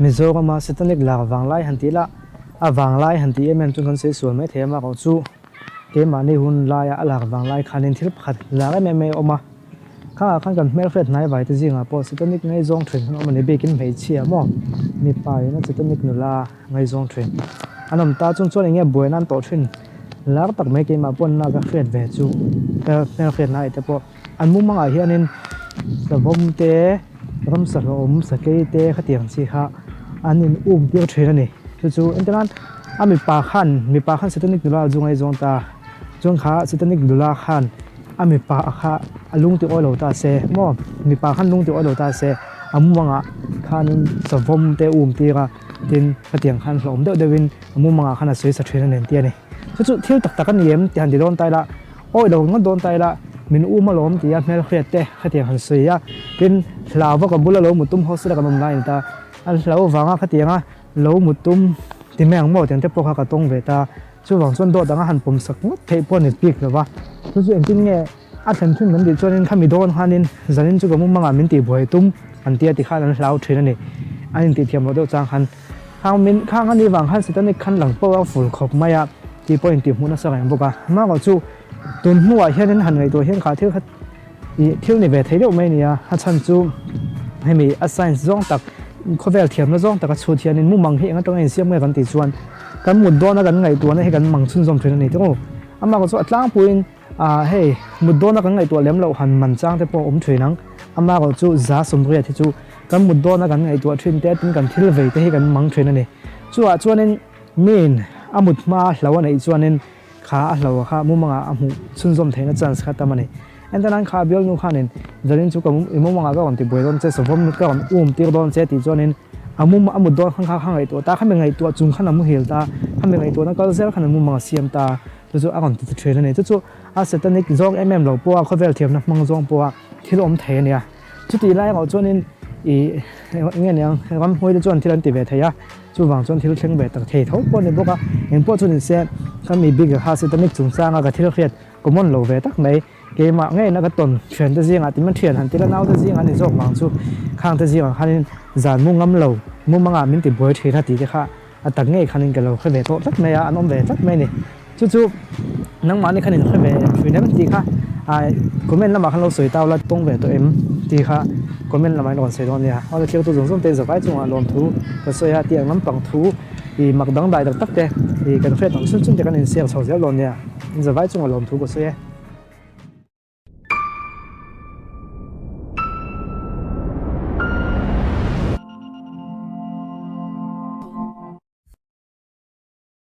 Mizorama Satanic lar vanglai han tih lah a vanglai han tih em em chuan kan sawi sual mai thei a mah erawh chu keimahni hun laia a lar vanglai khanin thil pakhat lar em em mai a awm a. Khangah khan kan hmelhriat hnai vai te zingah pawh Satanic ngaihzawng thin an awm a ni bikin hmeichhia maw mipa in a Satanic nula ngaihzawng thin an awm ta chung chuan enge buaina an tawh thin lar tak mai keimah pawn na ka hriat ve chu ka hmelhriat hnai te pawh an mumangah hianin savawm te ramsa hlawhawm sakei te khatiang chi kha an in um tir thin a ni chu chu entirnan a mipa khan mipa khan Satanic nula a zu ngaihzawng ta chuan kha Satanic nula khan. A mipa kha a lung ti awi lo ta se maw mipa khan lung ti awi lo ta se a mumangah khanin savawm te a um tir a tin hetiang khan hlauhawm deuh deuhin a mumangah khan a sawi sa thin a ni an ti a ni. Chu chu thil tak tak a ni em tih han ti dawn ta ila awi lo ngawt dawn ta ila min um alawm tia hmelhriat te hetiang han sawi a tin hlau vak a bula lo mut tum hostel a kan awm lai a ni ta a hlau vanga khatianga lo mut tum ti mai ang maw tiang te pawh kha ka tawng ve ta. Chuvang chuan dawt anga han pawm sak ngawt theih pawh a ni bik lo va, chu chu engtin nge a thlen thin kan tih chuanin khami dawn khanin zanin chu ka mumangah min tihbuai tum an tia tikhan an hlau thin a ni. An intihthiam loh deuh chang khan khang min khang a nih vang khan Satanic khan lang pawh a ful khawp mai a tih pawh intihhmuh nasa reng bawk a. Amaherawh chu tun hnuah hianin han ngaihtuah hian kha thil kha Ih thil ni ve thei deuh mai a ni a, a chhan chu hemi a science zawng tak khawvel thiamna zawng taka chhut hianin mumang hi eng atanga insiam nge kan tih chuan kan mut dawna kan ngaihtuahna hi kan mang chhunzawm thin a ni tawh. Amah erawh chu a tlangpuiin ah hei mut dawna kan ngaihtuah lem loh han man chang te pawh a awm thin ang. Amah erawh chu za sawmriat hi chu kan mut dawna kan ngaihtuah thin te tin kan thil vei te hi kan mang thin a ni. Chuah chuanin miin a mut hma hlo a neih chuanin Kha a hlo kha mumangah a hmuh chhunzawm theihna chance kha tam a ni. Entirnan kha bialnu khanin Zalin chu ka i mumangah ka rawn ti buai dawn che, savawm ka rawn um tir dawn che tih chuanin a mum a mut dawn khan kha kha ngaihtuah ta, khami ngaihtuah chung khan a muhil ta, khami ngaihtuahna kal zel khan a mumang a siam ta, chu chu a rawn ti ta thin a ni. Chu chu a satanic zawng em em lo pawha khawvel thiamna hmang zawng pawha thil awm thei a nia. Chutih lai erawh chuanin ih eng nge niang ramhnuai te chuan thil an ti ve thei a. Chuvang chuan thil thleng ve tak thei tho pawh a ni bawk a, engpawh chu ni se ka mi bik kha satanic chungchanga ka thil hriat common lo ve tak mai, keimah ngeiin a ka tawn thian te zingah ti man thian han tila nau te zingah a ni zawk vang chu khang te zingah khanin zan mu ngam lo mu mangah min ti buai thin a tih te kha a tak ngei khanin ka lo hre ve tawh tlat mai a, an awm ve tlat mai a ni. Chu chu nangmahni khan in hre ve thin em tih kha comment lamah khan lo sawi tau la tawng ve tawh em tih kha comment lamah in rawn sawi dawn a nia. Aw thiltu zawng zawng te zavai chungah lawmthu ka sawi a tiang lampang thu ih mak dangdai tak tak te ih kan hriat ang chhun chhun te kan insiak chho zel dawn a nia. Zavai chungah lawmthu ka sawi e.